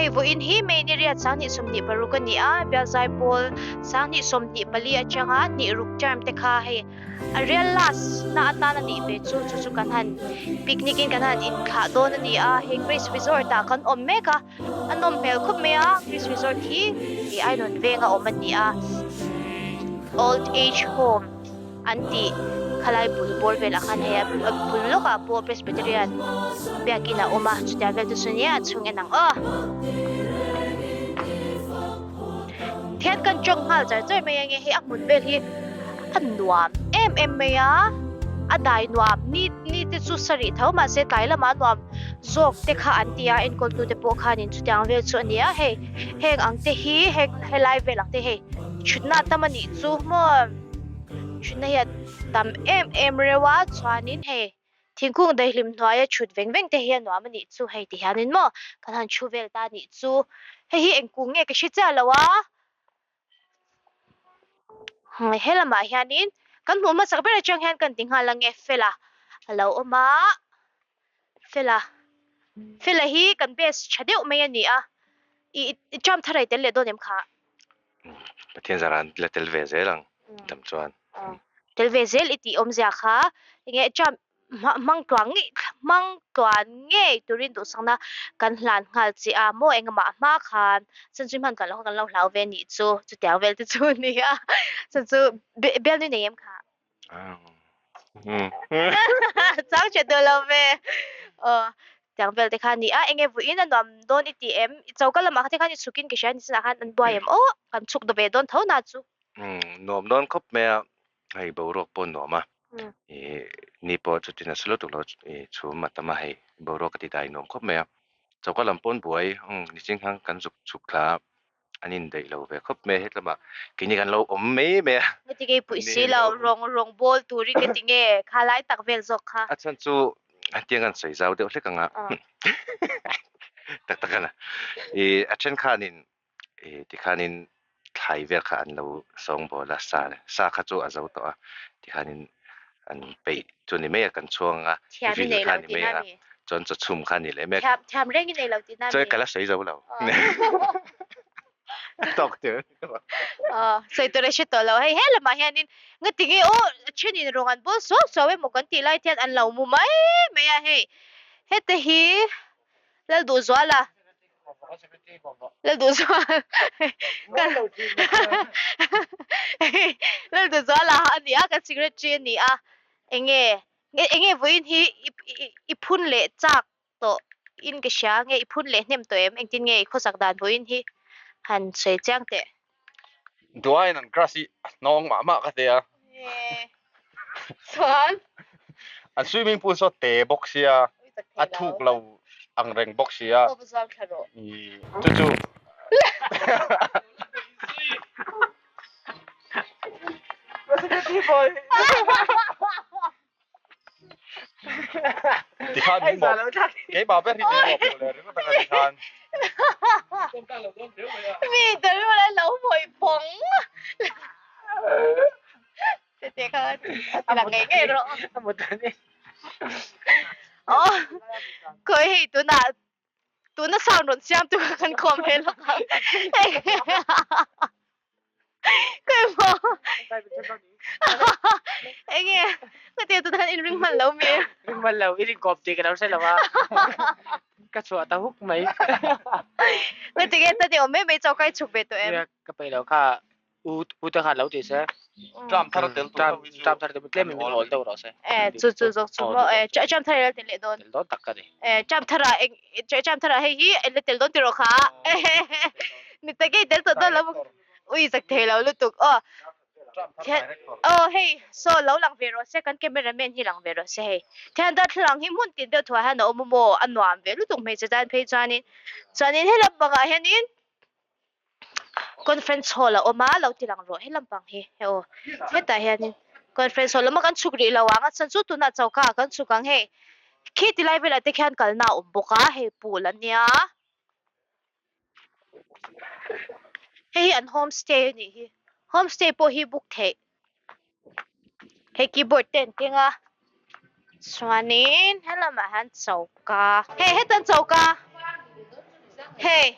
Hei vawiin hi May ni riat 2026 a ni a, Bialzai pawl 2024 atanga hnih ruk term te kha hei a real last na atan a nih ve chu chu chu kan han picnic in kan han inthlah dawn a ni a, hei Grace Resort ah kan awm mek a, a nawm hmel khawp mai a, Grace Resort hi ih Ainawn venga awm a ni a, Old Age Home an tih khalai bul bawr velah khan hei a bul lawkah pawh Presbyterian biakin a awm a, chutia vel te chu nia a chhung en ang aw. Thian kan tawng nghal char char mai ange hei a hmun vel hi a nuam em em mai a, a dai nuam ni ni te chu sarih tho mahse tlai lamah a nuam zawk te kha an ti a enkawl tu te pawh khanin chutiang vel chu a ni a hei heng ang te hi heng helai vel ang te hei thutna tam a nih chu maw thutna hi a tam em em reuh a chuanin hei thingkung daihlim hnuaia thut veng veng te hi a nuam a nih chu hei ti hianin maw kan han thu vel ta a nih chu hei hi eng kung nge ka hre chiah lo a. He lamah hianin kan hmuh hmasak ber atang hian kan ti nghal ange Fela a lo awm a Fela Fela hi kan base tha deuh mai a ni a i i term thar a i tel leh dawn em kha? Pathian zara an la tel ve zel ang dam chuan. Tel ve zel i tih awmzia kha enge term Hmang tluan ngei hmang tluan ngei turin duhsakna kan hlan nghal che a maw engmah hma khan chan chu hman tluan loh kha kan lo hlau ve nih chu chutiang vel te chu a ni a chan chu bialnu nei em kha chang che duh lo ve aw tiang vel te kha a ni a enge vawiin a nuam dawn i ti em choka lamah te khan i chhuk in ka hria ni chinah khan an buai em aw kan chhuk dawh ve dawn tho na chu. Nuam dawn khawp mai a hei boruak pawh nuam a ih ni pawh chutin a sa lutuk lo ih chhum a tam a hei boruak a ti dai nuam khawp mai a choka lam pawn buai nichin khan kan zuk chhuk thla a an indaih lo ve khawp mai a hetlama keini kan lo awm mai mai a. Heti ngei puih si lo rawng rawng bawl turin ka ti nge kha lai tak vel zawk kha. A chhan chu hetiang kan sawi zau deuh hlek ang a tak tak a na ih a then khanin Ih tikhanin thlai vel kha an lo sawng bawl a, sa sa kha chu a zo tawh a, tikhanin an peih chu ni mai a, kan chhuang a, vil kha ni mai a, chuan chaw chhum kha ni leh mek. Thiam reng i nei lo tihna mi? Chuan ka la sawi zo lo. Tawk tir. Sawi tur a hre tawh lo. Hei he lamah hianin ngatinge aw thenin rawng an bawl suau suau emaw kan tih lai hian an lo mu mai mai a hei. Heta hi Lalduhzuala Lalduhzuala Lalduhzuala a ni a, kan secretary a ni a, enge enge vawiin hi i phun leh chak tawh in ka hria nge i phun leh hnem tawh em engtin nge i khawsak dan vawiin hi han sawi chiang teh. Duaiin an grass hi a hnawng mah mah ka tia. Chuan. An swimming pool saw te bawk sia, a thuk lo ang reng bawk sia. Aw va zuam thla rawh. Chu chu. Tikhan min mawp keimah ber hi min mawp lo leh ringawt anga tikhan. Mi interview lai lo hawi phawng. Tete kha a ti lang ngei ngei rawh. Aw khawi hei tunah tuna sound rawn siam tu kha kan khawm ve lawk ang. Keimah enge ka tia tuna khan inring hman lo mi. Ring hman lo i ring kawp tih ka lo hre lo a ka chhuah ta huk mai. Nga tinge ta ni awm mai mai chau kai chhuk ve tawh em. Ka peih lo kha u u te khan lo ti se. Tram thar tel tur ho hi chu. Tram thar tel tlem in min awl deuh rawh se. E chu chu zawk chu maw e tram thar ila tel leh dawn. Tel dawn tak ka ni. E tram thar ah eng tram thar ah hei hi ila tel dawn tiraw kha. Ni tak e tel tawh dawn lo. Ui zak thei lo lutuk aw. Aw hei saw lo lang ve rawh se kan camera man hi lang ve rawh se hei. Thian darthlalang hi hmun tin deuh thuah hian a awm a maw a nuam ve lutuk hmeichhe tan phei chuanin chuanin he lampangah hianin conference hall a awm a lo ti lang rawh he lampang hi he aw hetah hianin conference hall lama kan chhuk rih lo ang a chhan chu tunah choka ah kan chhuk ang hei khi ti lai velah te khian kalna a awm bawk a hei pool a nia hei hi an home stay a nih hi home stay pawh hi book theih hei keyboard te an keng a chuanin helamah hian choka hei hetan choka hei.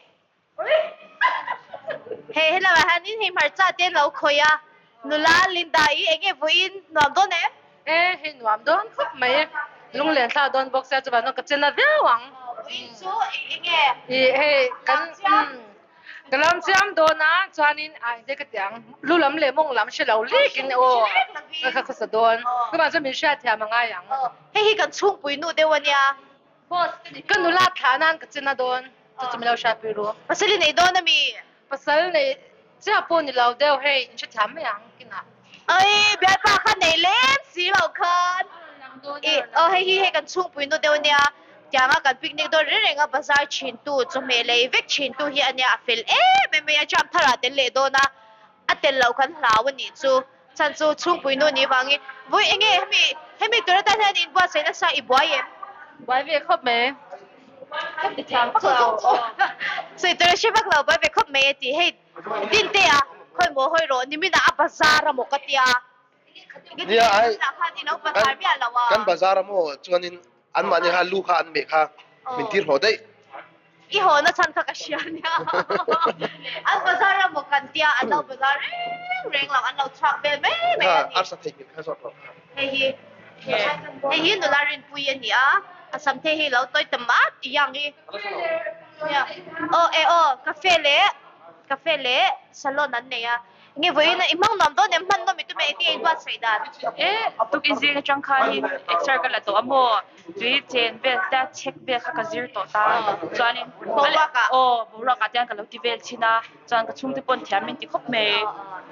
Hei helamah hianin hei hmarcha te an lo khawih a, nula Linda i eng nge vawiin nuam dawn em? E hei nuam dawn khawp mai, lunglen thla dawn bawk sia chuvang chuan ka chena viau ang. Vawiin chu eng nge? I hei kan ka lam chiam dawn a chuanin a engte ka ti ang lu lam leh mawng lam hre lo lekin aw ka kha khawsa dawn chuvang chuan min hriatthiam a ngai ang. Hei hi kan chhungpui nu deuh a nia. Boss ka nula thlah nan ka chena dawn chu chu min lo hriatpui ru. Pasal i nei dawn a mi? Pasal nei chiah pawh ni lo deuh hei in hrethiam mai ang kinah. Oi bialpa kha nei lem si lo khan. I aw hei hi hei kan chhungpui nu deuh ania tianga kan picnic dawn reng reng a bazar thin tu chawhmeh lei vek thin tu hi ania a fel em em mai a jam thar ah tel leh dawn a a tel loh kan hlau a nih chu chhan chu chhungpui nu nih vangin vawi enge hemi hemi tur atan hian in buatsaih nasa i buai em? Buai ve khawp mai. Ka ti thiam vak lo. Sawi tur a hre vak lo buai ve khawp mai a ti. Hei Dinte a khawi maw hawi rawh nimin ah a bazar a maw ka tia. Nia ai Nimin ah khan i lo bazar miah lo a. Kan bazar a maw chuanin anmahni kha lu kha an meh kha min tir hlawh daih. I haw na chhan kha ka hria nia. An bazar a maw kan tia an lo bazar reng reng lo an lo chhuak vel mai mai a ni. Arsa theihnghilh kha zawt rawh. Hei hi hei hi nula rinpui a ni a, a sam the hi lo tawi ta mat i yang i. Nia aw e aw cafe leh cafe leh salon an nei a, enge vawiin i hmang nuam dawn em hman nawm i tum e engtin nge i buatsaih dan? E tukin zing atang khanin exer ka la tawh a maw tui chen vel te check vel kha ka zir tawh ta chuanin boruak ah aw boruak ah te hian ka lo ti vel thin a chuan ka chhungte pawn thiam min ti khawp mai.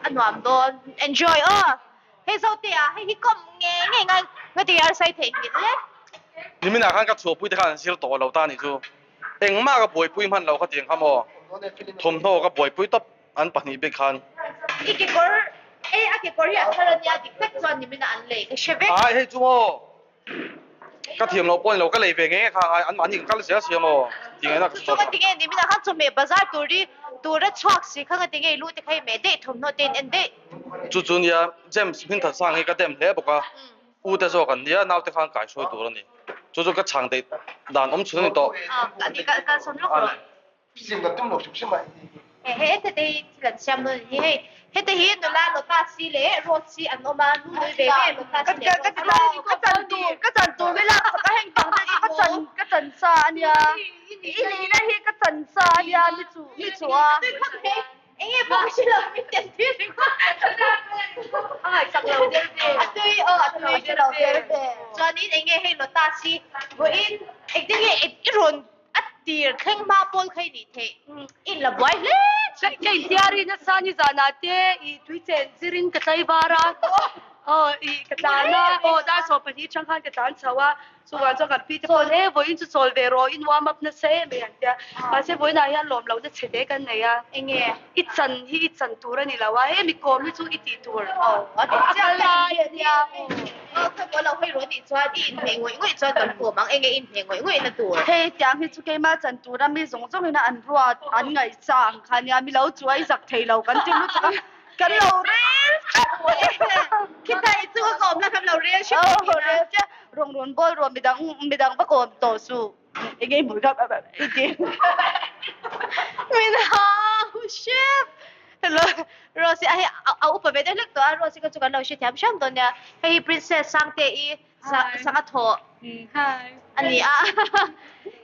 A nuam dawn enjoy aw. Hei Zote ah hei hi kawm nge nge ngai nga ti arsai theihnghilh le. Nimin ah khan ka chhuahpui te khan an zir tawh lo ta nih chu. Engmah ka buaipui hman lo kha tiang kha maw. Thawmhnaw ka buaipui tawp an pahnih bik khan. I kekawr e a kekawr hi a thar ania dik tak chuan nimin ah an lei ka hre vek. Ai hei chu maw. Ka thiam loh pawh ni lo ka lei ve nge nge kha ngai an mahni kan kal zel sia maw ti ngaihna ka Chu chu ka ti nge nimin ah khan chawhmeh bazar tur hi tura chhuak si kha ka ti nge i lu te kha i meh daih thawmhnaw te in en daih. Chu chu nia James hmingthat sang hi ka dem hle bawk a u te zawk an nia naute khan kai hruai tur a ni chu chu ka chhang daih dan awm chhun a ni tawh. Aw ka kalsawn lawk rawh. Sim kan tum lo hrim hrim a. He hete te hi thil an siam dawn a ni hei. Hete hi nula Lotus hi leh Rose hi an awm a, nu nui ve ve Lotus hi leh Rose hi. Ka chan tur ka chan tur hi lak sak a heng vang te hi ka chan ka chan sa a nia. I nihna hi ka chan sa a nia ni chu ni chu a. Enge pawh ka hre lo min tel tir ringawt. A ngaihsak lo der ve. A tui aw a tui hre lo der ve. Chuanin enge hei Lotus hi vawiin engtin nge i rawn A tir thleng hma pawl kha i nih theih. In la buai hle thin. Ka intiari nasa ni zanah te i tui chen zirin ka tlai var a, aw i ka tlan a, aw dar 12 atang khan ka tlan chho a, chuvang chuan kan pi te pawh he vawiin chu chawl ve rawh in warm up nasa em mai an tia, mahse vawiinah hian lawm lohna chhe te kan nei a, Enge? I chan hi i chan tur a ni lo a, hemi kawm hi chu i tih tur. Aw a ti chiah lai a nia. Aw khawi pawh lo hawi rawh tih chuan i inhmeh ngawih ngawih chuan kan kawm ang, enge inhmeh ngawih ngawih na tur? Hei tiang hi chu keimah chan tura mi zawng zawngin a an ruat an ngaihsa ang kha nia, mi lo chu a i zak thei lo kan ti lutuk a, kan lo rel hrep mai e. Khita i chunga kawm la kan lo rel hrep mai Aw rel chiah, rawn rawn bawl rawh midang midang va kawm tawh suh, enge i hmuh kha i ti. Min hau hrep. Rose a hei a upa ve deuh hlek tawh a, Rose kha chu kan lo hrethiam hram dawn nia. Hei hi Princess Sangte-i sanga thawh a ni a.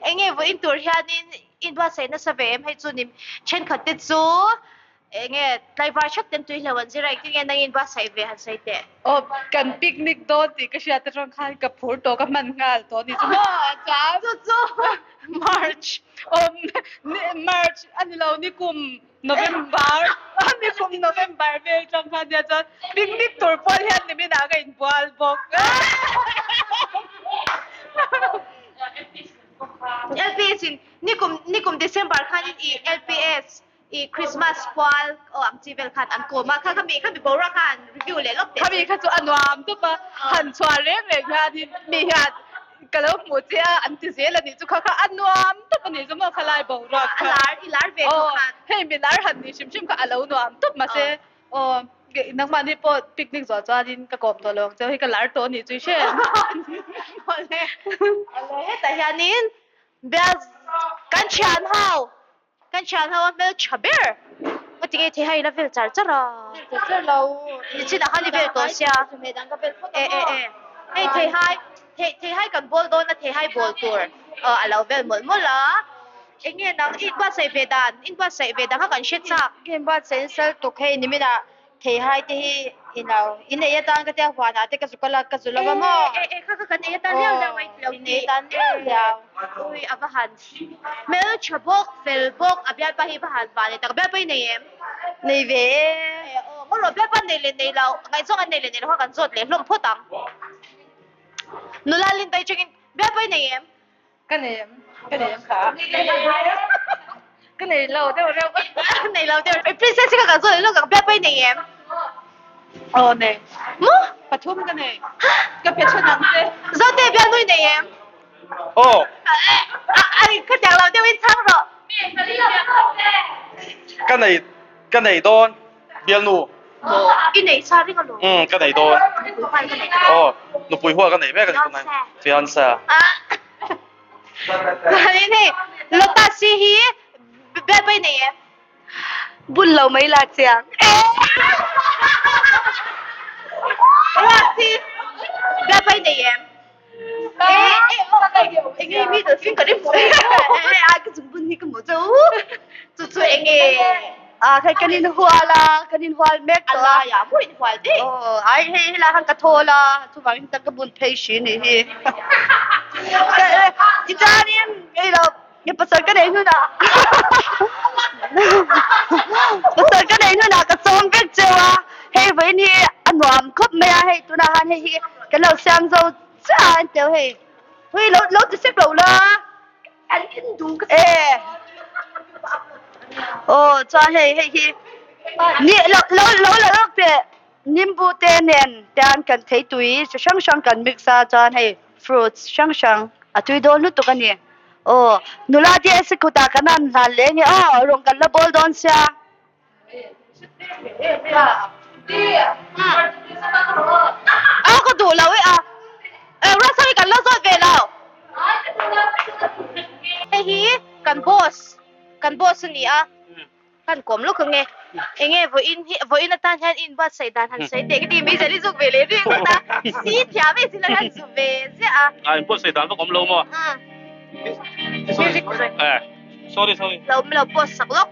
Enge vawiin tur hianin in buatsaih nasa ve em hei chu ni thenkhat te chu enge tlaivar hrep ten tui hleuh an zir a, engtin nge nangin buatsaih ve han sawi teh. Aw kan picnic dawn tih ka hriat atang khan ka phur tawh ka hman nghal tawh a ni chu maw chuan Chu chu March aw March a ni lo nikum November nikum November vel tang khan nia chuan picnic tur pual hian nimin ah ka inbual bawk. LPS in nikum nikum December khanin i LPS i Christmas pual aw ang chi vel khan an kawm a kha khami khami boruak kha han review leh lawk teh Khami kha chu a nuam tawp a han chhuah reng reng hianin mi hian Ka lo hmuh che a, an ti zel a nih chu kha kha a nuam tawp a nih chu maw khalai boruak kha. A lar, i lar ve tawh khan. Hei mi lar han nih hrim hrim kha a lo nuam tawp mahse aw nangmahni pawh picnic zawh chuanin ka kawm tawh lo ang che hei ka lar tawh a nih chu i hre em? Awle, awle hetah hianin bial kan thian ho, kan thian ho a hmeltha ber. Tinge theihai i la vel char char a? Vel char char lo. Nichinah khan i vel tawh sia. Chawhmeh dang ka vel phawt a maw? E e e. Hei theihai, thei theihai kan bawl dawn a theihai bawl tur a lo vel mawlh mawlh a. Enge nang i inbuatsaih ve dan, inbuatsaih ve dan kha kan hre chak. Ka inbuatsaih nasa lutuk hei niminah Theihai te hi i lo in ei atan ka tia huanah te ka zu kal a ka zu lo va maw? E e kha kha kan ei atan liau liau mai ti lo In ei atan liau liau. Ui a va han hmel tha bawk fel bawk a bialpa hi va han van e tak bialpa i nei em? Nei ve e. E aw ngaw rawh bialpa nei leh nei lo ngaihzawng an nei leh nei lo kha kan zawt leh hlawm phawt ang. Nula Lindai chungin bialpa i nei em? Ka nei em? Ka nei em kha? Ka nei lo deuh reuh. Nei lo deuh reuh. Princess hi ka kal zawh leh lawk ang biak pawh i nei em? Aw nei. Maw? Pathum ka nei. Ka pe then ang che. Zote biak nu i nei em? Aw. Ai ka tiang lo deuh in chhang rawh. Ka nei ka nei dawn. Bialnu. I nei sa ring alawm. Umm ka nei dawn. Nupui hual ka nei. Aw nupui hual ka nei mek a ni tunai. Fiance. Chuanin hei Lotus hi hi bialpa i nei em? Bun lo mai la chiang. Lotus hi bialpa i nei em? Enge mi dawt fing ka ring hmuh A ka chung bun hi ka hmuh chu. Chu chu enge A khai kan in hual a kan in hual mek tawh a. A laiah pawh in hual daih. Aw ai hei helai khan ka thawl a chuvangin ta ka bun phei hri ni hi. I chuanin hei lo mi pasal ka nei hnunah pasal ka nei hnunah ka sawm vek cheu a hei vawiin hi a nuam khawp mai a hei tunah khan hei hi kan lo siam zo chiah a an teu hei hui lo lo ti sek lo la an in duh ka e aw chuan hei hei hi ni lo lo lo la lawk teh nimbu te nen tian kan thei tui chi hrang hrang kan mix a chuan hei fruits hrang hrang a tui dawn lutuk a ni aw nula te sikut ah kan han hlan leh nge aw rawng kan la bawl dawn sia. A ka duh lo e a Russell hi kan la zawt ve lo hei hi kan boss kan boss a ni a. Kan kawm lawk ang e. Enge vawiin hi vawiin atan hian in buatsaih dan han sawi teh ka ti mai zan i zuk ve leh rih ngawt a. Si thiam e zin han zu ve ziah a. A in buatsaih dan vak awm lo maw? Music Eh sorry sorry. Lo lo post sak lawk.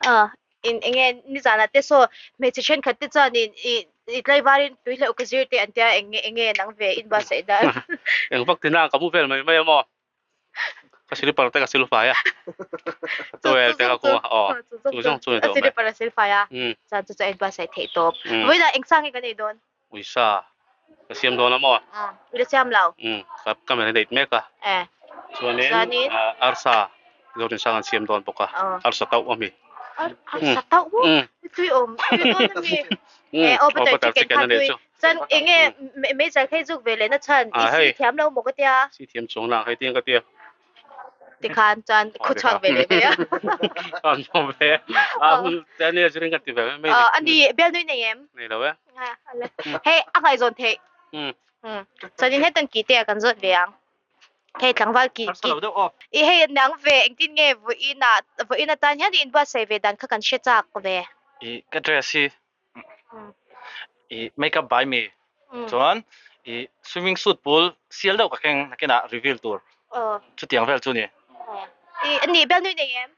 Ah in enge nizanah te saw hmeichhe thenkhat te chuan in i tlaivarin tui hleuh ka zir te an tia enge enge nang ve in buatsaih dan. Eng vak tina ka mu vel mai mai a maw? Ka silipar te ka silfai a. Ka towel te ka kung a. Aw. Chu zawng chu ni tawh mai. Silipar a silfai a. Chuan chu chu a inbuatsaih theih tawp. Vawiinah eng sang nge kan ei dawn? Uisa ka siam dawn a maw? I la siam lo. Ka ka marinate mek a. Chuanin arsa Zorinsang an siam dawn bawk a. Arsa tauh a mi. Arsa tauh maw? Tui awm tui dawn a mi? E aw butter chicken kha tui. Chuan enge meichal phei zuk ve leh na chhan i si thiam lo maw ka tia. Si thiam chuang lah hei tiang ka tia. Tikhan chuan khu chhuak ve leh mai a. An awm ve. A hun te ania zirin ka ti ve mai mai. Ani bialnui nei em? Nei lo e. Hei a ngaihzawn theih. Chuanin hetan ki te ah kan zawt ve ang. Hei tlangval ki ki i hei nang ve engtin nge vawiin ah vawiin atan hian i inbuatsaih ve dan kha kan hre chak ve. I ka dress hi i makeup by me chuan i swimming suit pawl sial deuh ka keng nakinah reveal tur chutiang vel chu ni. I ani bialnui nei em?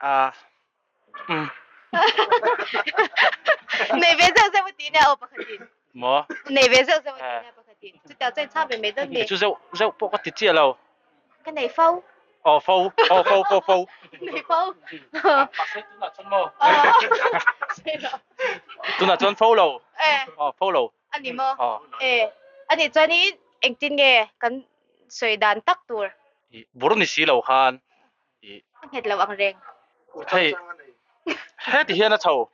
A umm. Nei ve zeuh zeuh a ti nia aw pakhatin. Maw? Nei ve zeuh zeuh a ti nia pakhatin. Chutiang chuan chhang ve mai dawn ni. Chu zeuh zeuh pawh ka ti chiah lo. Ka nei fo. Aw fo, aw fo fo fo. Nei fo. Mahse tunah chuan maw? Tunah chuan fo lo. Aw fo lo. A ni maw? E. A nih chuanin engtin nge kan sawi dan tak tur? Bur ni si lo khan I. A nghet lo ang reng. Hei, heti hian a chho.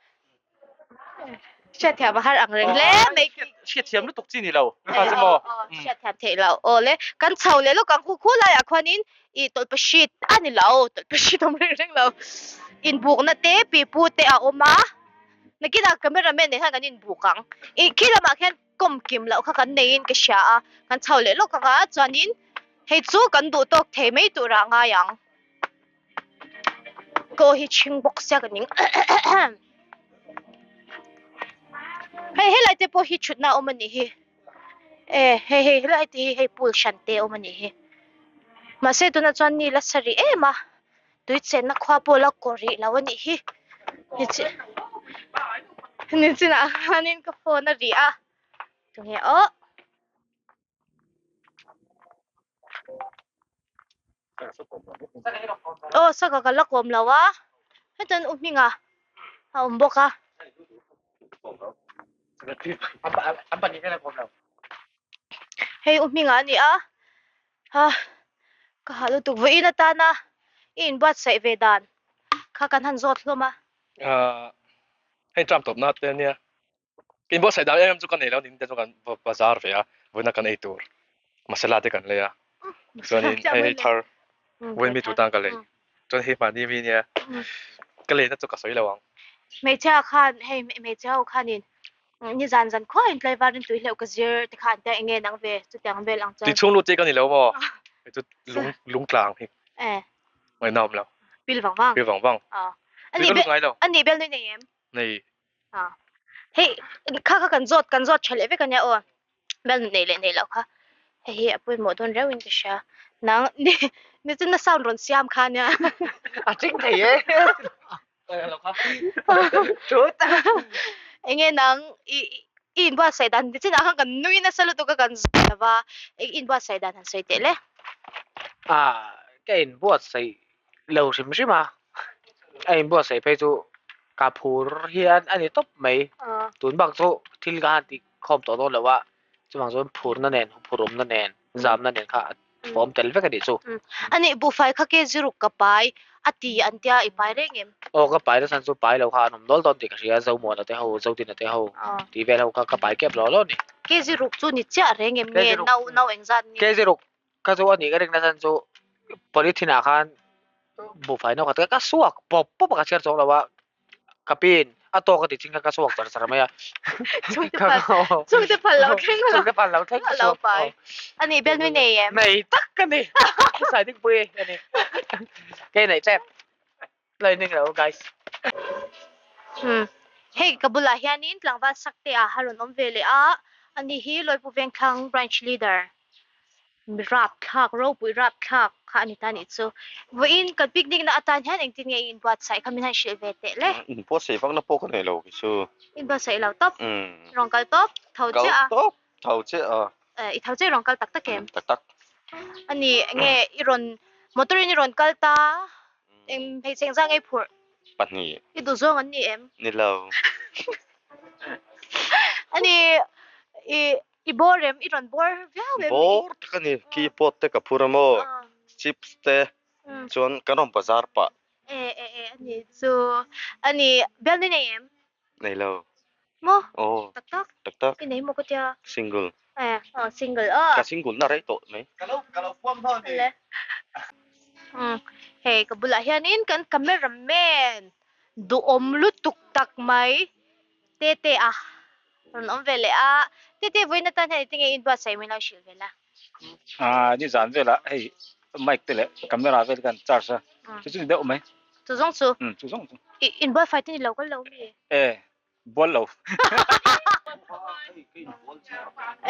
Hriatthiam a har ang reng hle mai. Hriatthiam lutuk chi ni lo. Kha chu maw? Hriatthiam theih lo. Aw le, kan chho leh lawk ang khu khu laiah khuanin i tawlhpahrit a ni lo, tawlhpahrit awm reng reng lo. Inbukna te, pipu te a awm a. Nakinah cameraman nen hian kan inbuk ang. I khi lamah khian kawm kim loh kha kan neiin ka hria a, kan chho leh lawk ang a, chuanin hei chu kan duh tawk thei mai turah a ngai ang. Ka aw hi chhing bawk sia ka ning. Hei helai te pawh hi thutna a awm a nih hi. E hei hei helai te hi hei pool hran te a awm a nih hi. Mahse tunah chuan ni la sa rih em a, tui chenna khua pawh la kaw rih lo a nih hi. Nichinah khanin ka phone a rih a, tunge aw. Aw saka ka la kawm lo a hetiang u hminga a awm bawk a. Hei u hminga a ni a ha ka hah lutuk vawiin atana i inbuatsaih ve dan kha kan han zawt hlawm a. Hei term tawpna te ania Ka inbuatsaih dan em em chu ka nei lo nin te chu kan bazar ve a, vawiina kan ei tur masala te kan lei a, chuanin hei hei thar vawiin mi tur tan ka lei, chuan hei mahni mi nia ka leina chu ka sawi lo ang. Hmeichhia khan hei hmeichhe ho khanin nizan zan khuain tlaivarin tui hleuh ka zir te kha an tia enge nang ve chutiang vel ang chuan. Tui chhung lut chi ka ni lo maw? Hei chu lung lung tlang hi ngaihna awm lo. Pil vang vang. Pil vang vang. Tui ka lut ngai lo. Ani bel nui nei em? Nei. Hei kha kha kan zawt kan zawt tha leh vek ania aw bel nei leh nei loh kha hei hi a pawimawh dawn reuh in ka hria nang ni ni chu na sound rawn siam kha ania a ching thei e chut enge nang i i inbuatsaih dan nichinah khan kan nui nasa lutuk a kan zawt lo va i inbuatsaih dan han sawi teh le a ka inbuatsaih lo hrim hrim a a inbuatsaih phei chu ka phur hian a ni tawp mai tun bak chu thil ka han tih khawm tawh dawn lo a chuvang chuan phurna nen phur awmna nen zamna nen kha a fawm tel vek a nih chu. A nih buhfai kha ke ziruk ka pai a ti an tia i pai reng em? Aw ka pai nasa chu pai lo kha an awm dawl dawn tih ka hria Zomuana te ho Zodina te ho tih vel ho kha ka pai kep lo lo a ni. Ke ziruk chu ni chiah reng em nge nau nau engzat nge? Ke ziruk Ka chu a nih ka ring nasa chu polythene ah khan buhfai no khat ka suak pawp pawp a ka chhiar chuang lo a ka pin a tawk a ti chin kha ka suak char char mai a Chhungte phal chhungte phal lo thleng lo chhungte phal lo thleng ka lo pai a nih bialnu i nei em? Nei tak ka ni sai ding pui a ni kei nei tep la in ning lo guys. Hmm hei ka bulah hianin tlangval sak te ah a rawn awm ve leh a ani hi Lawipu Vengthlang branch leader mi rapthlak ropui rapthlak kha a ni ta nih chu vawiin kan picnic na atan hian engtin nge i inbuatsaih kha min han hrilh ve teh le. Inbuatsaih vak na pawh ka nei lo khi chu. Inbuatsaih lo tawp rawn kal tawp tho chiah a. Kal tawp tho chiah a. I tho chiah i rawn kal tak tak em? Tak tak. Ani nge i rawn motor in i rawn kal ta Eng hmeichhe engzah ngei phurh? Pahnih. I duh zawng an ni em? Ni lo. Ani i i bawr em? I rawn bawr viau em? Bawr tak a ni. Keyboard te ka phur a maw? Chips te chuan kan rawn bazar pah. E e e ani chu ani bial ni nei em? Nei lo. Maw? Aw. Tak tak? Tak tak. I nei maw ka tia? Single. Eh, aw single aw. Ka single na rei tawh mai. Ka lo ka lo fuam hnawn ni. Umm hei ka bulah hianin kan cameraman duhawm lutuk tak mai Tete a rawn awm ve leh a. Tete vawiin atan hian engtin nge inbuatsaih min lo hrilh ve la? Ah nizan velah hei mic te leh camera vel kan charge a chu chu ni deuh mai. Chu zawng chu? Umm chu zawng chu. I inbuatfai te ni lo kal lo mi? E bual lo.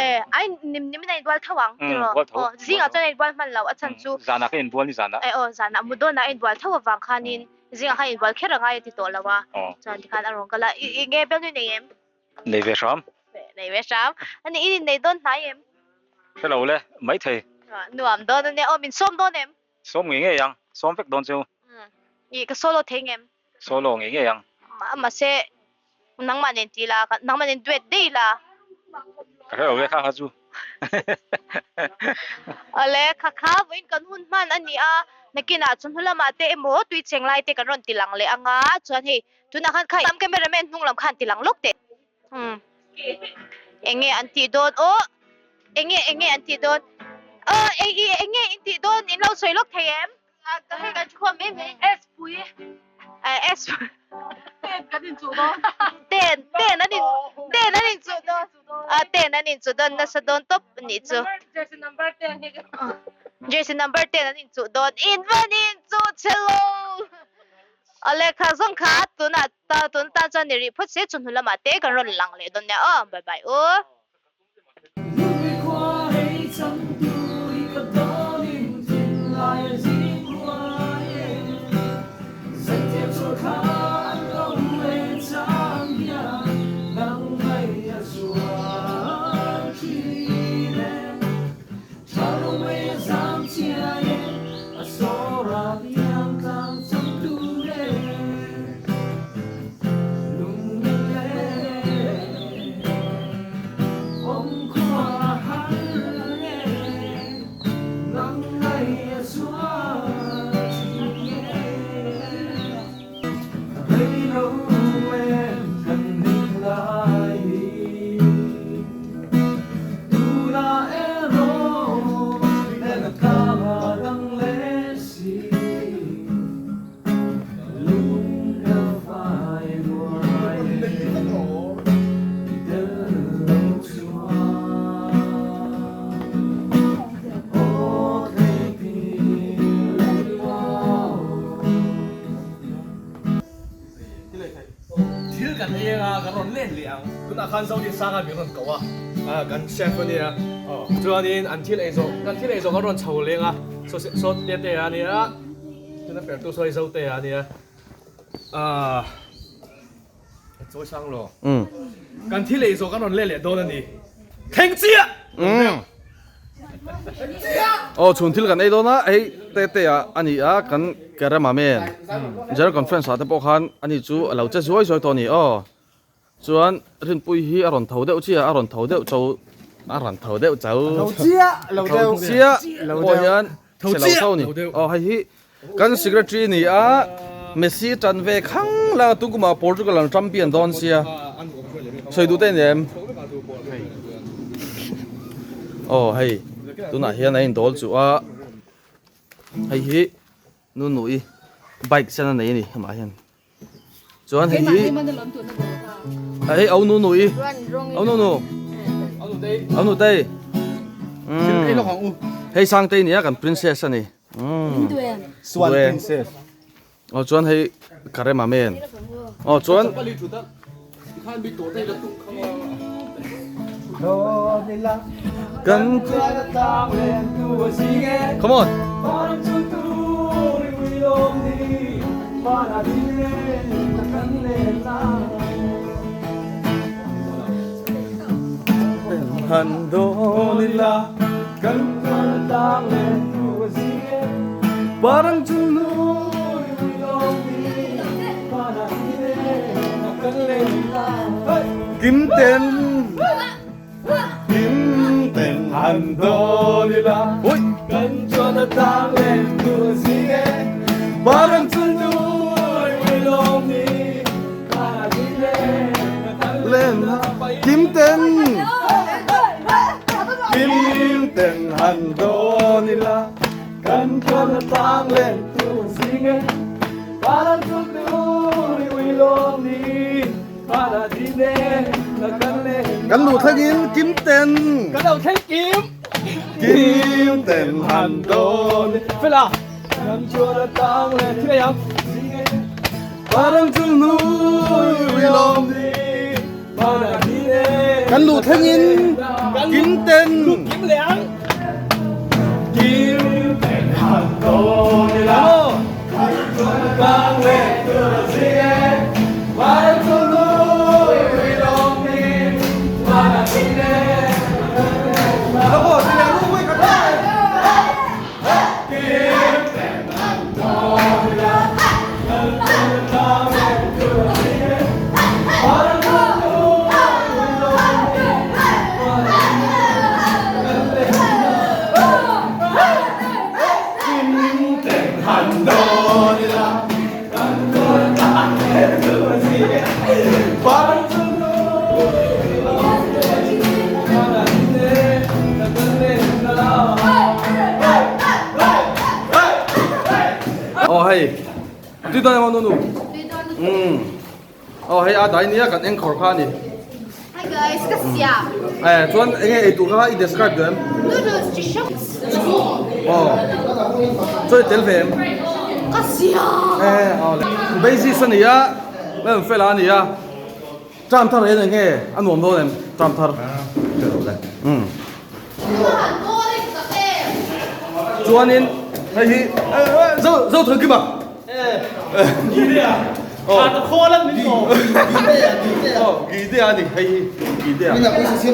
E ai nim nimin a inbual tho ang tiraw? Bual tho. Aw zingah chuan a inbual hman lo a chhan chu. Zanah ka inbual ni zanah. E aw zanah mu dawnah a inbual tho avang khanin zingah khan inbual kher angai a ti tawh lo a. Chuan tikhan a rawn kal a i nge bialnu i nei em? Nei ve hram. Nei ve hram. Ani i nei dawn hnai em? Hre lo le, mai thei. Nuam dawn ania. Aw min sawm dawn em? Sawm ngei ngei ang. Sawm vek dawn chu. I ka solo thei ngem? Solo ngei ngei ang. Mahse nangmah nen ti la, nangmah nen duet daih la. Ka hre lo le kha kha chu. Awle, kha kha vawiin kan hun hman a ni a, nakinah chawhnu lamah te emaw tui cheng lai te kan rawn ti lang leh ang a, chuan hei Tunah khan kha cameraman hnung lam khan ti lang lawk teh. Umm. Enge an tih dawn aw. Enge enge an tih dawn. Aw ei i enge in tih dawn in lo sawi lawk thei em? Ka hei kan chhuak mai mai. S pui. Eh S. Ten kan in chuh dawn. Ten ten an in ten an in chuh dawn. A ten an in chuh dawn nasa dawn tawp anih chu. Jersey number 10 hi. Jersey number 10 an in chuh dawn. In van in chuh chhe lo. Awle kha zawng kha tunah ta tun tan chuan ni rih phawt se chawhnu lamah te kan rawn lang leh dawn nia aw bye bye u. Thil kan ei anga kan rawn len leh ang. Tunah khan Zodin Sanga min rawn ko a, kan chef a nia. Chuanin an thil ei zawh, kan thil ei zawh kan rawn chho leng a, saw saw te te a nia, tuna pertu saw hi Zote a nia. Ahh chawi sang lo. Kan thil ei zawh kan rawn let leh dawn a ni. Thleng chiah! Aw chhun thil kan ei dawn a, hei te te ah a ni a kan Kerema men General Conference ah te pawh khan ani chu a lo che zuai zuai tawh a ni aw. Chuan Rinpui hi a rawn tho deuh chiah a rawn tho deuh cho a rawn tho deuh cho Tho chiah lo deuh tho chiah pawh hian chhe lo tho a ni. Aw hei hi Kan secretary ni a, Messi tan ve khang la tungkumah Portugal an champion dawn sia, sawi duh te ni em? Aw hei tunah hian a indawl chu a, hei hi Nunui bike sen a nei a ni amah hian. Chuan hei hi hei au Nunui, au Nunu, au Nutei, hei Sangtei nia kan princess a ni. Swan princess. Oh chuan hei karema men. Oh chuan kan Come on. Kim ten Kim ten han dawn ila Kan chuan a tang len tur a zing e Parang chu nui ui lawm ni Kim ten Kim ten han dawn ila Kan chuan a tang len tur a zing e Parang chu nui ui lawm ni Kan luh thlengin Kim ten Kan lo thleng Kim Kim ten han dawn Fela Kan chuan a tang len thil ei ang Parang chu nui ui lawm ni Kan luh thlengin Kim ten Kim leh ang Kim ten han dawn ila Kan chuan a tang len tur a zing e Parang chu nui ui lawm ni Aw hei tui dawn emaw nunu umm aw hei a dai nia kan eng khawr kha a ni Hi guys ka siam eh chuan enge ei tur kha i describe duh em noodles chi hrang aw chuan i tel ve em. Ka sia. Eh awle. Basis a ni a, Lalnfela a ni a. Term thar en enge a nuam dawn em term thar? Umm. Chuanin hei hi zo zo thawng kim a. Aw Gidea a ni hei hi Gidea.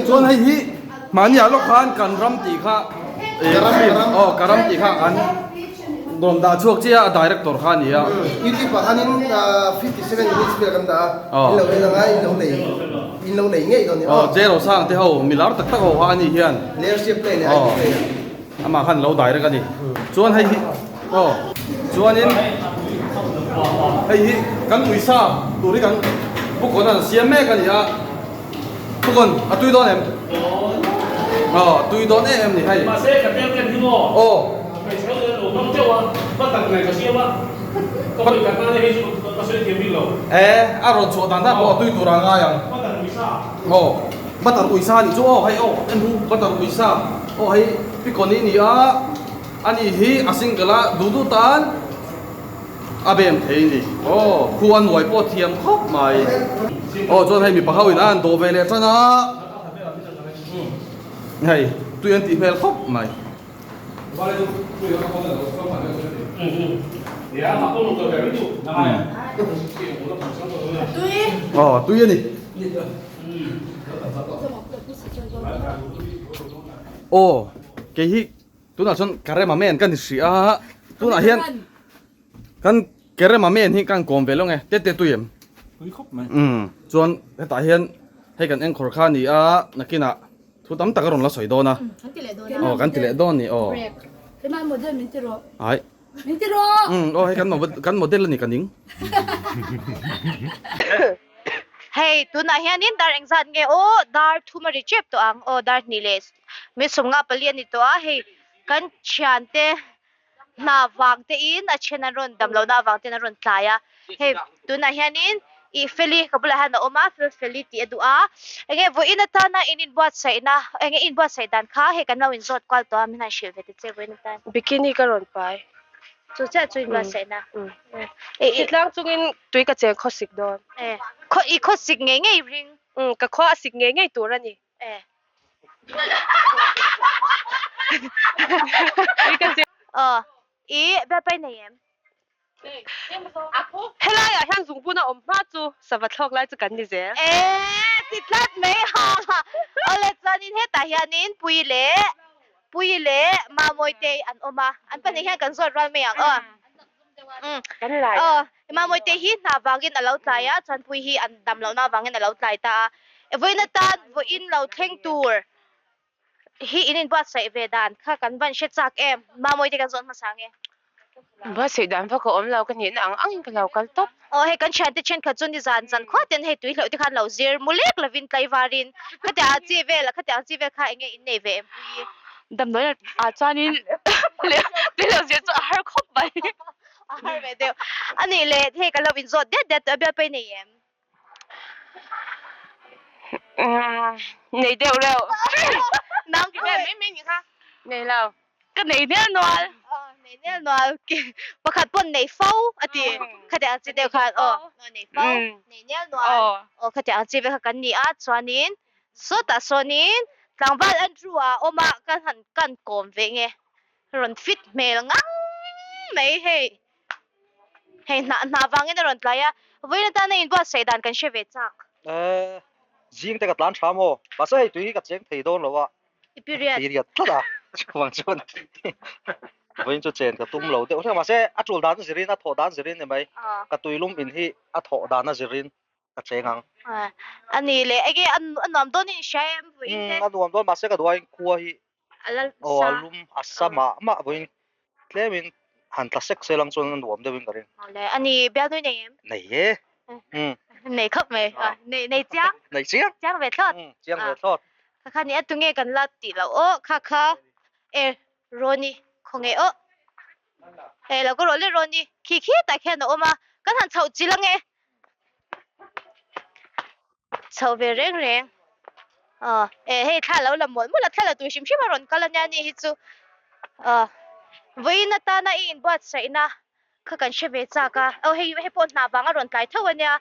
Chuan hei hi mahni ah lawk khan kan ram tih kha aw ka ram tih kha an Rawn dah chhuak chiah a director kha a ni a. YouTube ah khanin 57 minutes vel kan dah a, in lo en anga in lo nei in lo nei ngei dawn ni aw. Aw Jero Sang te ho milar tak tak ho kha a ni hian. Lersia play leh IT play ah. Amah khan lo direct a ni. Chuan hei hi aw chuanin hei hi kan uisa tur hi kan Bukkawn an siam mek a ni a. Bukkawn a tui dawn em? Aw a tui dawn em em ni hei. Mahse ka tel ken hi maw? Aw. Hmeichhe ho chuan lo hmang teuh a, va tak nei ka siam a, ka vawi khat nan hei chu ka sawi thiam bik lo. E, a rawn chhuah dan dan pawh a tui tur a ngai ang. Butter uisa. Aw, butter uisa a nih chu aw hei aw en hu butter uisa aw hei pikawni a ni a, a ni hi a single a duh duh tan. A bem thei ni. Aw, khu a nuai pawh thiam khawp mai. Aw, chuan hei mipa ho in a an dawh ve leh tan a. Hei, tui an tih hmel khawp mai. Aw, tui a ni. Aw, kei hi Tunah chuan Karema men ka ni hrih a, tunah hian kan Kerema men hi kan kawm ve lo nge, tete tui em? Tui khawp mai. Umm, chuan hetah hian hei kan enkhawr kha a ni a, nakinah thu tam tak a rawn la sawi dawn a. Kan ti leh dawn a. Aw, kan ti leh dawn a ni aw. Hemai model min ti rawh. Ai. Min ti rawh. Umm, aw hei kan kan model a ni ka ning. Hei, tunah hianin dar engzat nge aw, dar thum a ri tep tawh ang aw, dar hnih leh Mi sawmnga pali a ni tawh a, hei kan thiante hna vang te in a then an rawn dam lohna avang ten an rawn tlai a, hei tunah hianin ih Feli ka bulah hian a awm a, Fel Feli tih a duh a, enge vawiin atana in inbuatsaihna enge inbuatsaih dan kha hei kan lo inzawt kual tawh a, min han hrilh ve ta che vawiin atan. Bikini ka rawn pai. Chu chiah chu inbuatsaihna. Thitlang chungin tui ka cheng khawsik dawn. I khawsik ngei ngei ring. Ka khua a sik ngei ngei tur a ni. Eh. Ờ, i bia pai nei em? Helai ah hian zungbun a awm hma chu sava thlawk lai chu kan ni zel. Eh, ti tlat mai ha. Awle chuanin hetah hianin Pui leh Pui leh Mamawi te an awm a. An pahnih hian kan zawt rual mai ang aw. Kan lai a. Aw, Mamawi te hi hna vangin a lo tlai a, chuan Pui hi an dam lohna avangin a lo tlai ta a. Vawiin atan vawiin lo thleng tur hi in inbuatsaih ve dan kha kan van hre chak em? Mamawi te kan zawt hmasa ang e. Buatsaih dan vak a awm lo, ka nihna ang angin ka lo kal tawp. Aw hei kan thiante thenkhat chu nizan zan khuat ten hei tui hleuh te khan lo zir mu lek lovin tlaivarin khatiang ang chi vel khatiang ang chi vel kha enge in nei ve em pui? Damdawi ah chuanin tui hleuh zir chu a har khawp mai. A har ve deuh. A nih leh hei ka lo inzawt det det tawh a bialpai nei em? Nei deuh reuh. Nang Ti vel mai mai ni kha. Nei lo. Ka nei nel nual. Nei nel nual. Pakhat pawn nei fo a ti. Khatiang ang chi deuh khan aw. Nei fo. Nei nel nual. Aw khatiang ang chi vel kha kan ni a. Chuanin sawtah sawnin tlangval Andrew ah awm a kan han kan kawm ve nge. Rawn fit hmel ngang mai hei. Hei hnah hnah vangin a rawn tlai a, vawiin atana inbuatsaih dan kan hre ve chak. Eh, zing te ka tlan tha maw? Mahse hei tui hi ka cheng thei dawn lo a. I period. Period tlat a. Chuvang chuan vawiin chu chen ka tum lo deuh hlek. Mahse a tul dan zirin, a thawh dan zirin ni mai. Ka tuilum in hi a thawh dan a zirin ka cheng ang. A ni leh, enge a nuam dawn in hria em vawiin te? A nuam dawn, mahse ka duh aiin khua hi A la Aw, sa. a lum a sa mah mah vawiin tlemin han tla sek sel ang chuan a nuam deuhin ka ring. Awle, a ni bialnui nei em? Nei e. Umm. Nei khawp mai. Nei nei chiang. Nei chiang. Chiang ve thlawt. Umm, chiang ve thlawt. Kha kha ni a tunge kan la tih loh aw, kha kha e Rawni khawnge aw. E lo ka rawh le Rawni khi khi tah khian a awm a, kan han chhoh chilh ange. Chhoh ve reng reng. Aw, e hei thla lo la mawlh mawlh a, thla la tur hrim hrim a rawn kal ania ni hi chu. Aw, vawiin atana i inbuatsaihna. kha kan hre ve chak a, aw hei hei pawh hna vang a rawn tlai tho a nia,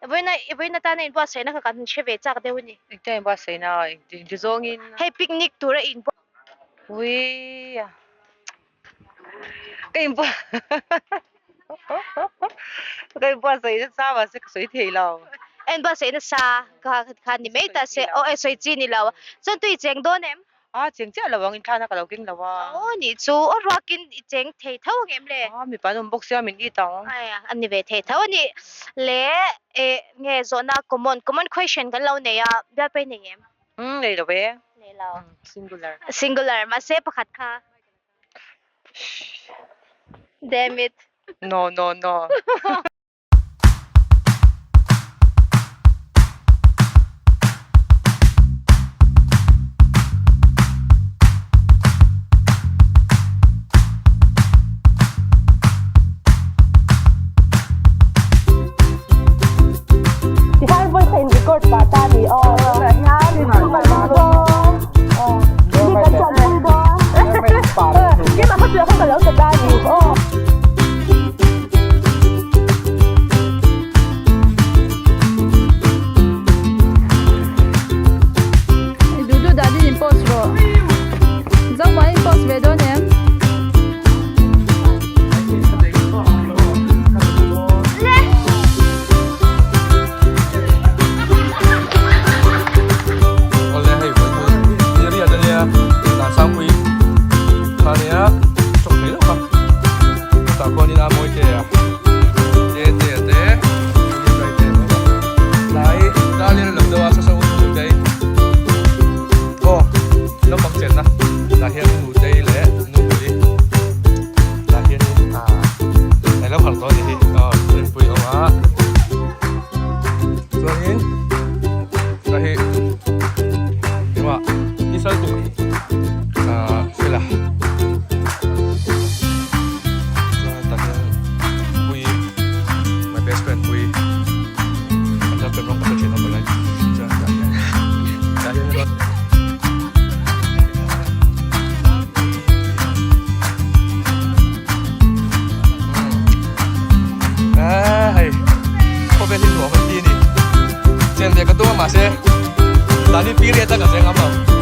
vawiina vawiina tana inbuatsaihna kha kan hre ve chak deuh a ni. Engtia inbuatsaihna engti zawngin? Hei picnic tura inbuat. Ui a ka inbuat ka inbuatsaih nasa mahse ka sawi thei lo. A inbuatsaih nasa kha kha ni mai ta se aw e sawi chi ni lo. Chuan tui cheng dawn em? A cheng chiah lo ang inthlana ka lo keng lo a. Aw nih chu aw ruakin i cheng thei tho ang em le? A mipa an awm bawk sia min it ang. Aia a ni ve thei tho a ni. Le e nge zawhna common common question kan lo nei a bialpai nei em? Umm nei lo e. Nei lo. Singular. Singular mahse pakhat kha. Damn it. No no no. Tihian voice a in record pah ta a ni aw. Tunah hian in chhung kan lut dawn. Mi kan chuan pui dawn. Keimah kha tuiah khan ka lo ta ta a ni aw. Duh duh danin in post rawh. Zomuan in post ve dawn em? Awle hei vawi chu ni riat ania dan sangpui kha nia chawk thei deuh kha chutah khuanin a mawi te a te te a te ni te tlai dar lian lo deuh a sa sa u nu te aw naupang chenna tah hian nu te leh nu pui tah hianin ah alo harh tawh a ni hi aw rinpui a awm a chuanin tah hi engmah ni sal tuk ah fela chuan tah hian pui my best friend pui an girlfriend rawng ka hre thin a mawle chuan tah hian tah hian. Hei khawvel hi nuam an ti a ni chen ve ka tum a mahse mahni period a ka cheng ngam lo.